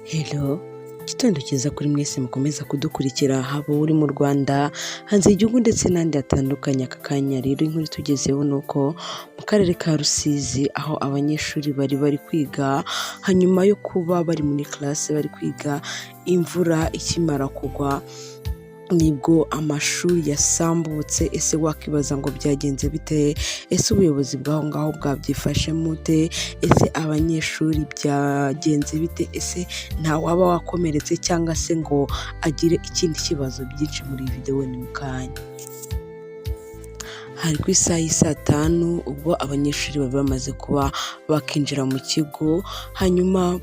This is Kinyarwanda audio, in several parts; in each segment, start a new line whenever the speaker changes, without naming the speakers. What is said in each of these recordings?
Hello, igitondo cyiza kuri mwese mukomeza kudukurikira, haba uri mu Rwanda, hanze y'igihugu ndetse n'ahandi hatandukanye. Aka kanya rero inkuru itugezeho ni uko mu karere ka Rusizi aho abanyeshuri bari bari kwiga, hanyuma yo kuba bari muri classe bari kwiga, imvura ikimara kugwa nibwo amashuri yasambutse. Ese wakibaza ngo byagenze bite? Ese ubuyobozi bw'aho ngaho bwabyifashemo bute? Ese abanyeshuri byagenze bite? Ese nta waba wakomeretse cyangwa se ngo agire ikindi kibazo? Byinshi muri iyi videwo ni mu kanya. Hari ku isaha y'i saa tanu ubwo abanyeshuri bari bamaze kuba bakinjira mu kigo, hanyuma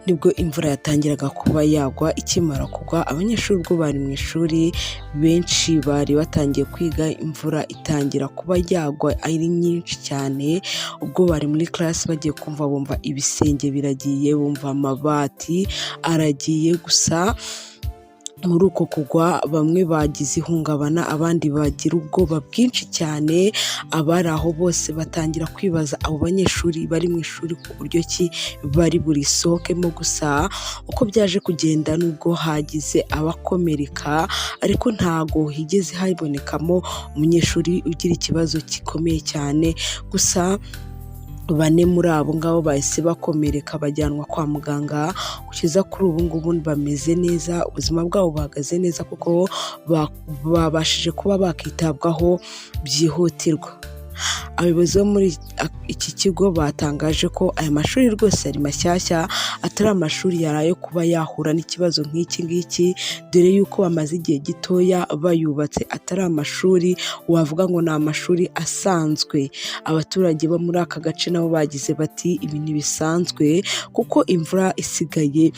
nibwo imvura yatangiraga kuba yagwa. Ikimara kugwa, abanyeshuri ubwo bari mu ishuri, benshi bari batangiye kwiga, imvura itangira kuba yagwa ari nyinshi cyane. Ubwo bari muri classe bagiye kumva bumva ibisenge biragiye, bumva amabati aragiye. Gusa muri uko kugwa bamwe bagize ihungabana, abandi bagira ubwoba bwinshi cyane. Abari aho bose batangira kwibaza abo banyeshuri bari mu ishuri ku buryo ki bari burisohokemo. Gusa uko byaje kugenda, nubwo hagize abakomereka, ariko ntago higeze habonekamo umunyeshuri ugira ikibazo gikomeye cyane. Gusa bane muri abo ngabo bahise bakomereka bajyanwa kwa muganga, kugeza kuri ubu ngubu bameze neza, ubuzima bwabo buhagaze neza kuko babashije kuba bakitabwaho byihutirwa. Abayobozi bo muri iki kigo batangaje ko aya mashuri rwose ari mashyashya, atari amashuri yari ayo kuba yahura n'ikibazo nk'iki ngiki, dore yuko bamaze igihe gitoya bayubatse, atari amashuri wavuga ngo ni amashuri asanzwe. Abaturage bo muri aka gace nabo bagize bati: "Ibi ntibisanzwe kuko imvura isigaye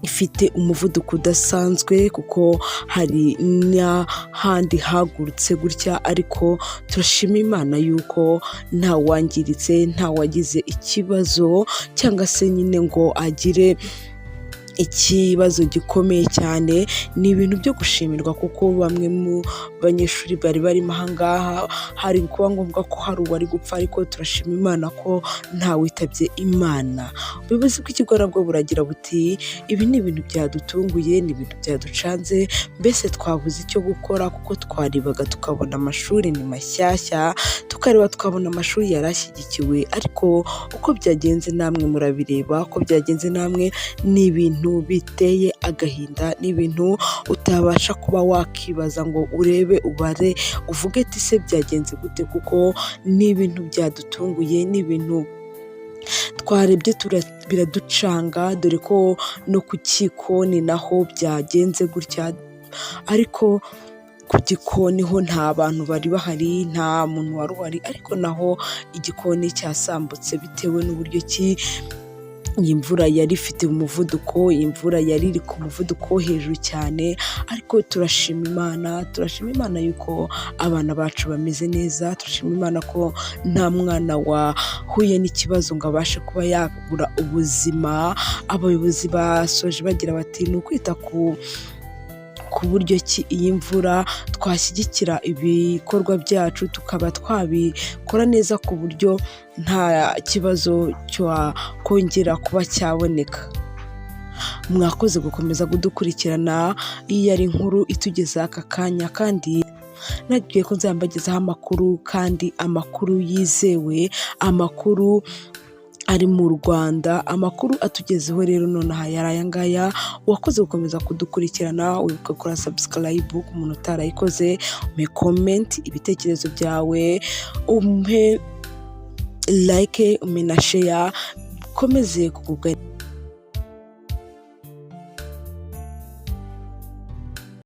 ifite umuvuduko udasanzwe, kuko hari n'ahandi hagurutse gutya, ariko turashima Imana yuko ntawangiritse, ntawagize ikibazo cyangwa se nyine ngo agire ikibazo gikomeye cyane." Ni ibintu byo gushimirwa kuko bamwe mu banyeshuri bari barimo aha ngaha hari kuba ngombwa ko hari uwari gupfa, ariko turashima Imana ko ntawitabye Imana. Ubuyobozi bw'ikigo nabwo buragira buti: "Ibi ni ibintu byadutunguye, ni ibintu byaducanze, mbese twabuze icyo gukora kuko twarebaga tukabona amashuri ni mashyashya, tukareba tukabona amashuri yari ashyigikiwe, ariko uko byagenze namwe murabireba, uko byagenze namwe ni ibintu biteye agahinda, ni ibintu utabasha kuba wakibaza ngo urebe ubare uvuge ati se byagenze gute, kuko ni ibintu byadutunguye, ni ibintu twarebye biraducanga, dore ko no ku gikoni naho byagenze gutya, ariko ku gikoni ho nta bantu bari bahari, nta muntu wari uhari, ariko naho igikoni cyasambutse bitewe n'uburyo ki iyi mvura yari ifite umuvuduko, imvura yari iri ku muvuduko wo hejuru cyane. Ariko turashima Imana, turashima Imana yuko abana bacu bameze neza, turashima Imana ko nta mwana wahuye n'ikibazo ngo abashe kuba yabura ubuzima." Abayobozi basoje bagira bati: "Ni ukwita ku buryo ki iyi mvura twashyigikira ibikorwa byacu, tukaba twabikora neza ku buryo nta kibazo cyakongera kuba cyaboneka." Mwakoze gukomeza kudukurikirana, iyi yari inkuru itugezeho aka kanya, kandi nabwiye ko nzajya amakuru kandi amakuru yizewe, amakuru ari mu Rwanda. Amakuru atugezeho rero nonaha yari aya ngaya. Wakoze gukomeza kudukurikirana, wibuka gukora subscribe ku muntu utarayikoze, umpe comment ibitekerezo byawe, umpe like, umpe na share, ukomeze kugubwa.